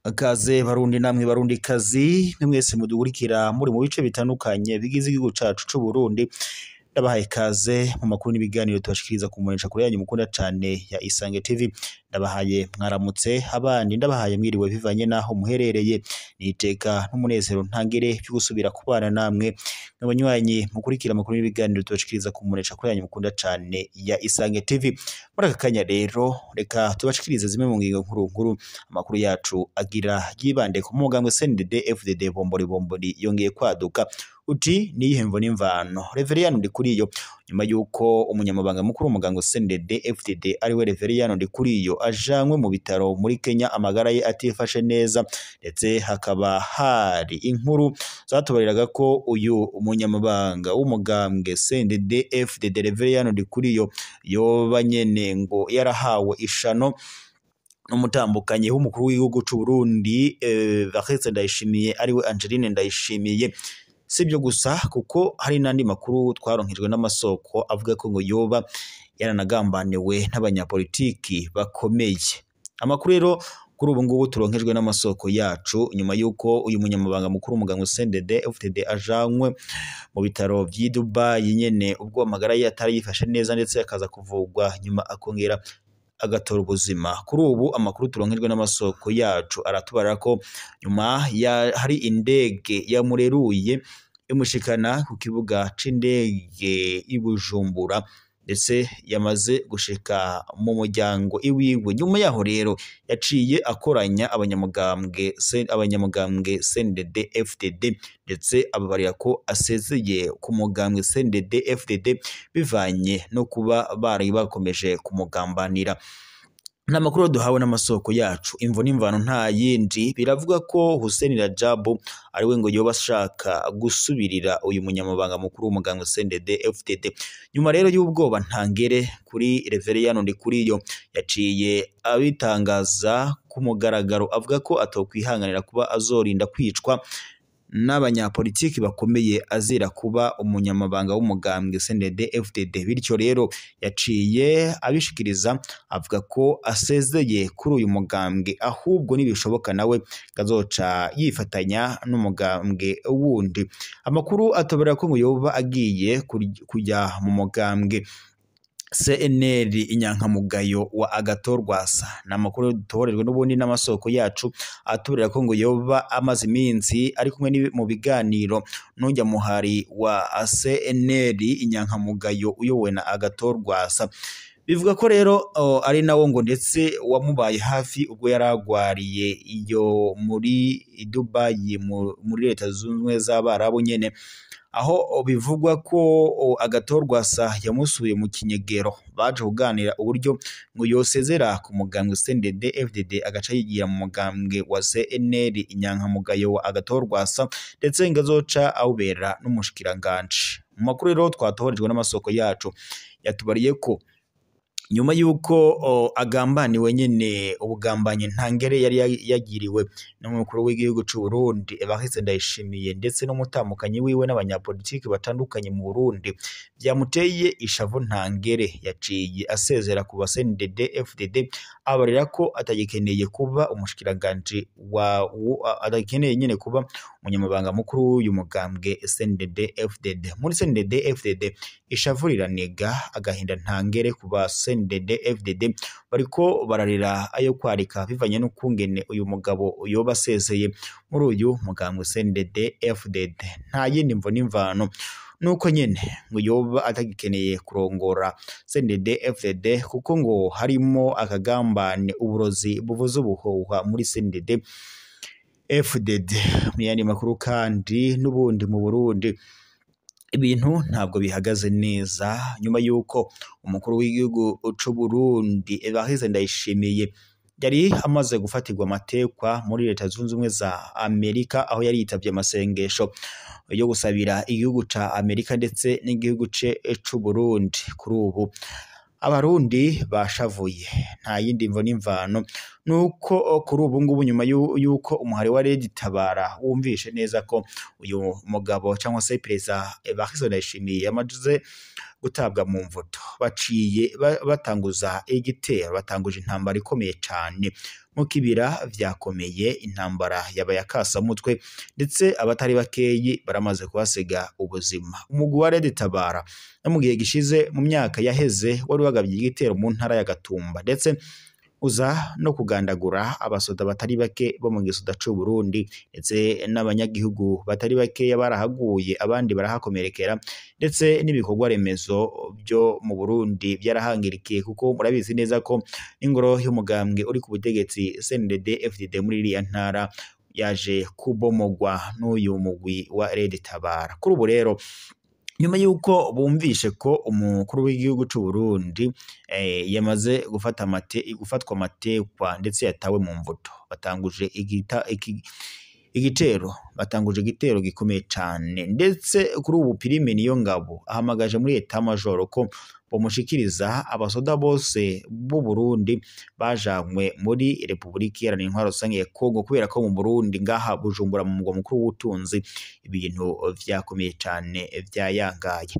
Akaze barundi namwe barundi kazi mwese mudukurikira muri mu bice bitandukanye bigize igihugu cacu c'u Burundi, ndabahaye kaze mu makuru n'ibiganiro tubashikiriza ku mbonesha kure yanyu mukunda cane ya Isange TV. Ndabahaye mwaramutse, abandi ndabahaye mwiriwe bivanye naho muherereye. Niteka n'umunezero ntangere byo gusubira kubana namwe n'abanywanyi mukurikira amakuru n'ibiganiro tubashikiriza ku mbonesha kure yanyu mukunda cane ya Isange TV. Muri aka kanya rero reka tubashikirize zimwe mu ngingo nkuru nkuru amakuru yacu agira yibande ku mugambwe CNDD FDD bombori bombori yongeye kwaduka. Uti niyihe mvo n'imvano? Reveriyano Ndikuriyo, nyuma yuko umunyamabanga mukuru w'umugambwe CNDD FDD ariwe Reveriyano Ndikuriyo ajanwe mu bitaro muri Kenya amagara ye atifashe neza, ndetse hakaba hari inkuru zatubariraga ko uyu umunyamabanga w'umugambwe CNDD FDD Reveriyano Ndikuriyo yoba nyene ngo yarahawe ishano n'umutambukanyi w'umukuru w'igihugu c'u Burundi Evariste Ndayishimiye ariwe Angeline Ndayishimiye. Sibyo gusa kuko hari n'andi makuru twaronkejwe n'amasoko avuga ko ngo yoba yaranagambaniwe n'abanyapolitiki bakomeye. Amakuru rero kuri ubu ngubu turonkejwe n'amasoko yacu nyuma yuko uyu munyamabanga mukuru w'umugambwe CNDD FDD ajanwe mu bitaro vy'i Dubai nyene ubwo amagara ye atari yifashe neza, ndetse akaza kuvugwa nyuma akongera agatora ubuzima. Kuri ubu amakuru turonkejwe n'amasoko yacu aratubara ko nyuma ya hari indege yamureruye imushikana ku kibuga c'indege i Bujumbura, ndetse yamaze gushika mu muryango iwiwe. Nyuma yaho rero yaciye akoranya abanyamugambwe CNDD FDD, ndetse ababarira ko asezeye ku mugambwe CNDD FDD bivanye no kuba bari bakomeje kumugambanira. N'amakuru duhawe n'amasoko yacu, imvo n'imvano nta yindi, biravuga ko Hussein Rajabu ariwe ngo yoba ashaka gusubirira uyu munyamabanga mukuru w'umugambwe CNDD FDD. Nyuma rero y'ubwoba ntangere kuri Reveriyano Ndikuriyo, yaciye abitangaza ku mugaragaro avuga ko atokwihanganira kuba azorinda kwicwa n'abanyapolitiki bakomeye azira kuba umunyamabanga w'umugambwe CNDD FDD. Bityo rero yaciye abishikiriza avuga ko asezeye kuri uyu mugambwe, ahubwo nibishoboka nawe kazoca yifatanya n'umugambwe wundi. Amakuru atobera ko ngo yoba agiye kujya mu mugambwe CNL inyankamugayo wa Agathon Rwasa. Ni amakuru dutoborejwe n'ubundi n'amasoko yacu atubarira ko ngo yoba amaze iminsi ari kumwe mu biganiro n'ujya muhari wa CNL inyankamugayo uyobowe na Agathon Rwasa. Bivuga ko rero ari nawo ngo ndetse wamubaye hafi ubwo yaragwariye iyo muri Dubai muri Leta Zunze Ubumwe z'Abarabu nyene, aho bivugwa ko Agathon Rwasa yamusuye mu kinyegero baje kuganira uburyo ngo yosezera ku mugambwe CNDD FDD agaca yigira mu mugambwe wa CNL inyankamugayo wa Agathon Rwasa, ndetse ngo azoca awubera n'umushikiranganje. Mu makuru rero twatohorejwe n'amasoko yacu yatubariye ko nyuma yuko agambaniwe nyene ubugambanye ntangere yari yagiriwe n'umukuru w'igihugu c'u Burundi Evariste Ndayishimiye ndetse n'umutamukanyi wiwe n'abanyapolitiki batandukanye mu Burundi, byamuteye ishavu ntangere. Yaciye asezera ku ba CNDD FDD abarira ko atagikeneye kuba umushikiranganje wa atagikeneye nyene kuba umunyamabanga mukuru w'uyu mugambwe CNDD FDD. Muri CNDD FDD ishavu riranega agahinda ntangere ku ba CNDD FDD bariko bararira ayo kwarika bivanye n'ukungene uyu mugabo yoba asezeye muri uyu mugambwe CNDD FDD. Nta yindi mvo n'imvano nuko nyene ngo yoba atagikeneye kurongora CNDD FDD kuko ngo harimo akagambane uburozi buvuze ubuhuha muri CNDD FDD. Mu yandi makuru kandi n'ubundi mu Burundi ibintu ntabwo bihagaze neza nyuma yuko umukuru w'igihugu c'u Burundi Evariste Ndayishimiye yari amaze gufatirwa amatekwa muri Leta Zunze Ubumwe za Amerika, aho yari yitavye amasengesho yo gusabira igihugu ca Amerika ndetse n'igihugu c'u Burundi. Kuri ubu abarundi bashavuye, nta yindi mvo n'imvano Nuko kuri ubu ngubu, nyuma yuko umuhari wa Red Tabara wumvishe neza ko uyu mugabo cyangwa se Perezida Evariste Ndayishimiye yamaze gutabwa mu mvuto, baciye batanguza igitero, batanguje intambara ikomeye cane mu Kibira. Vyakomeye, intambara yabaye akasamutwe, ndetse abatari bakeyi baramaze kuhasiga ubuzima. Umugwi wa Red Tabara no mu gihe gishize, mu myaka yaheze, wari wagabye igitero mu ntara ya Gatumba, ndetse uza no kugandagura abasoda batari bake bo mu gisoda c'u Burundi, ndetse n'abanyagihugu batari bakeya barahaguye, abandi barahakomerekera, ndetse n'ibikorwa remezo byo mu Burundi byarahangirikiye, kuko murabizi neza ko n'ingoro y'umugambwe uri ku butegetsi CNDD FDD muri iriya ntara yaje kubomogwa n'uyu mugwi wa Red Tabara. Kuri ubu rero, nyuma y'uko bumvishe ko umukuru w'igihugu c'u Burundi yamaze gufata amate, gufatwa amatekwa, ndetse yatawe mu mvuto, batanguje igitero, batanguje igitero gikomeye cane. Ndetse kuri ubu Prime Niyongabo ahamagaje muri état-major ko bomushikiriza abasoda bose b'u Burundi bajanywe muri Repubulika Iharanira Intwaro Rusange ya Kongo, kubera ko mu Burundi ngaha Bujumbura, mu mugwa mukuru w'ubutunzi, ibintu vyakomeye cane, vyayangaye.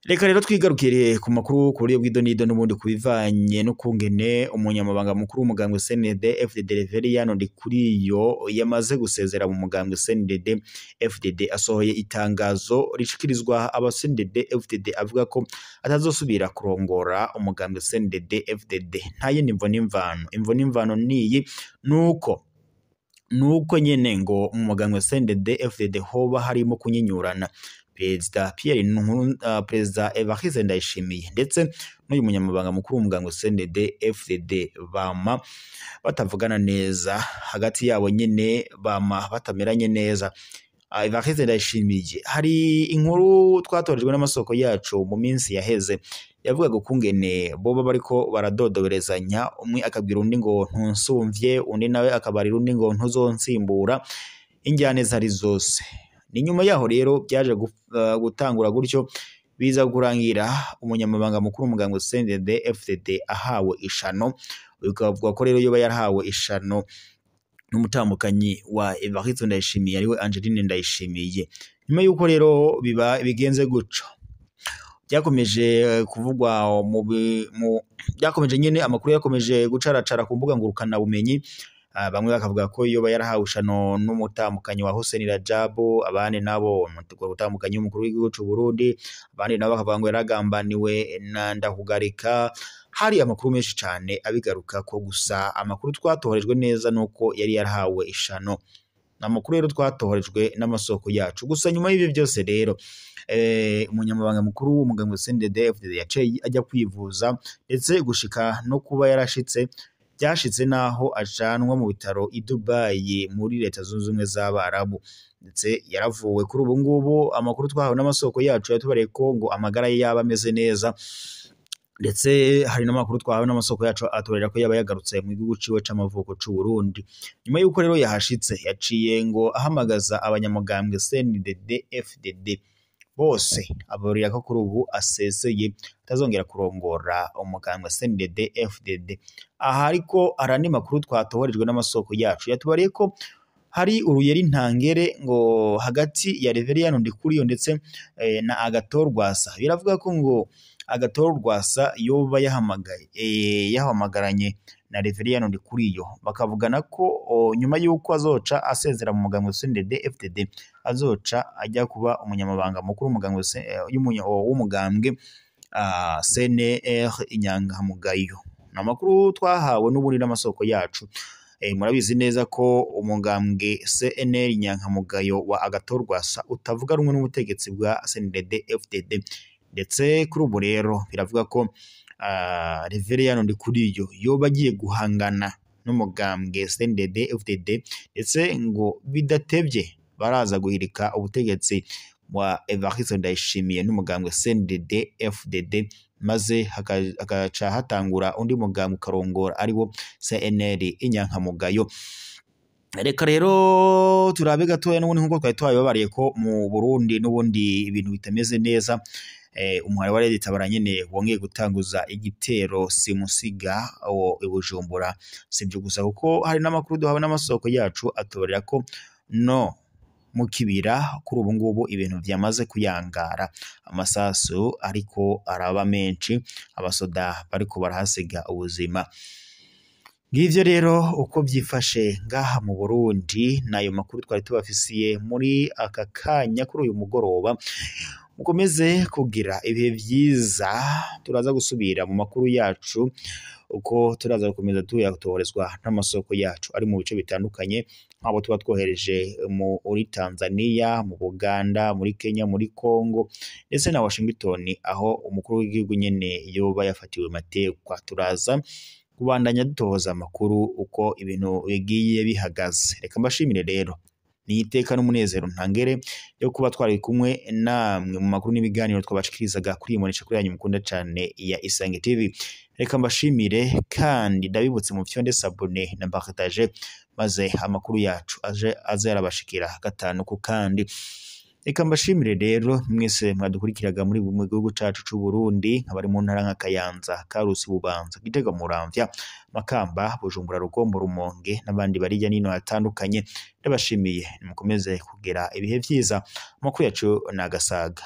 Reka rero twigarukire ku makuru ku buryo bw'idonido n'ubundi kubivanye n'ukungene umunyamabanga mukuru w'umugambwe CNDD FDD Reveriyano Ndikuriyo yamaze gusezera mu mugambwe CNDD FDD. Asohoye itangazo rishikirizwa aba CNDD FDD, avuga ko atazosubira kurongora umugambwe CNDD FDD. Nta yindi mvo n'imvano, imvo n'imvano niyi: nuko nyene ngo mu mugambwe CNDD FDD hoba harimo kunyinyurana. Perezida Pierre Nkuru, Perezida Evariste Ndayishimiye ndetse n'uyu munyamabanga mukuru w'umugambwe CNDD FDD bama batavugana neza hagati yabo nyene, bama batameranye neza. Evariste Ndayishimiye, hari inkuru twatorejwe n'amasoko yacu mu minsi yaheze yavugaga ukungene boba bariko baradodoberezanya, umwe akabwira undi ngo ntunsumvye, undi nawe akabarira undi ngo ntuzonsimbura. Injyane zari zose. Ni nyuma yaho rero byaje gutangura gutyo, biza kurangira umunyamabanga mukuru w'umugambwe CNDD FDD ahawe ishano. Bikavuga ko rero yoba yarahawe ishano n'umutambukanyi wa Evariste Ndayishimiye, ariwe Angeline Ndayishimiye. Nyuma yuko rero biba bigenze guco, byakomeje kuvugwa mu byakomeje nyene, amakuru yakomeje gucaracara ku mbuga ngurukana bumenyi. Bamwe bakavuga ko yoba yarahawe ishano n'umutambukanyi wa Hussein Rajabu, abandi nabo umutambukanyi w'umukuru w'igihugu c'u Burundi, abandi nabo bakavuga ngo yaragambaniwe na Ndakugarika. Hari amakuru menshi cane abigaruka ko, gusa amakuru twatohorejwe neza nuko yari yarahawe ishano. Amakuru rero twatohorejwe n'amasoko yacu. Gusa nyuma y'ibyo byose rero, umunyamabanga mukuru w'umugambwe CNDD FDD yaciye ajya kwivuza, ndetse gushika no kuba yarashitse, byashitse naho ajanwa mu bitaro i Dubai muri Leta Zunze Ubumwe z'Abarabu, ndetse yaravuwe. Kuri ubu ngubu, amakuru twahawe n'amasoko yacu yatubariye ko ngo amagara ye yaba ameze neza, ndetse hari n'amakuru twahawe n'amasoko yacu atubarira ko yaba yagarutse mu gihugu ciwe c'amavuko c'u Burundi. Nyuma y'uko rero yahashitse, yaciye ngo ahamagaza abanyamugambwe CNDD FDD bose, abarira ko kuri ubu asezeye, atazongera kurongora umugambwe CNDD FDD. Aha ariko hari andi makuru twatohorejwe n'amasoko yacu yatubariye ko hari uruyeri ntangere ngo hagati ya Reveriyano Ndikuriyo ndetse na Agathon Rwasa. Biravuga ko ngo Agathon Rwasa yoba yahamagaye, yahamagaranye na Reveriyano Ndikuriyo, bakavugana ko nyuma y'uko azoca asezera mu mugambwe CNDD FDD, azoca ajya kuba umunyamabanga mukuru w'umugambwe w'umugambwe CNR Inyangamugayo. Ni amakuru twahawe n'ubundi n'amasoko yacu. Murabizi neza ko umugambwe CNR Inyankamugayo wa Agathon Rwasa utavuga rumwe n'ubutegetsi bwa CNDD FDD, ndetse kuri ubu rero biravuga ko Reveriyano Ndikuriyo yoba agiye guhangana n'umugambwe CNDD FDD, ndetse ngo bidatevye baraza guhirika ubutegetsi wa Evariste Ndayishimiye n'umugambwe CNDD FDD, maze hagaca hatangura undi mugambwe ukarongora, ariwo CNR Inyankamugayo. Reka rero turabe gatoya n'ubundi, nkuko twari twabibabariye ko mu Burundi n'ubundi ibintu bitameze neza. Umuhari wa Red Tabara nyene wongeye gutanguza igitero simusiga wo i Bujumbura. Sivyo gusa, kuko hari n'amakuru duhawe n'amasoko yacu atubarira ko no mu Kibira kuri ubu ngubu ibintu vyamaze kuyangara, amasasu ariko araba menshi, abasoda bariko barahasiga ubuzima. Ngivyo rero uko vyifashe ngaha mu Burundi, nayo makuru twari tubafisiye muri aka kanya kuri uyu mugoroba. Mukomeze kugira ibihe vyiza, turaza gusubira mu makuru yacu uko turaza gukomeza tuyatoherezwa n'amasoko yacu ari mu bice bitandukanye, nk'abo tuba twohereje muri Tanzania, mu Buganda, muri Kenya, muri Congo ndetse na Washington, aho umukuru w'igihugu nyene yoba yafatiwe matekwa. Turaza kubandanya dutohoza amakuru uko ibintu bigiye bihagaze. Reka mbashimire rero, ni iteka n'umunezero ntangere yo kuba twari kumwe namwe mu makuru n'ibiganiro twabashikirizaga kuri iyi mboneshakure yanyu mukunda cane ya Isange TV. Reka mbashimire kandi ndabibutse mu fyonde s'abonner na partage, maze amakuru yacu aje aze yarabashikira gatanu ku kandi. Reka mbashimire rero mwese mwadukurikiraga muri mu gihugu cacu c'u Burundi, nk'abari mu ntara nka Kayanza, Karusi, Bubanza, Gitega, Muramvya, Makamba, Bujumbura, Rugombo, Rumonge n'abandi bari hirya n'ino hatandukanye. Ndabashimiye, nimukomeze kugira ibihe vyiza. Amakuru yacu ni agasaga.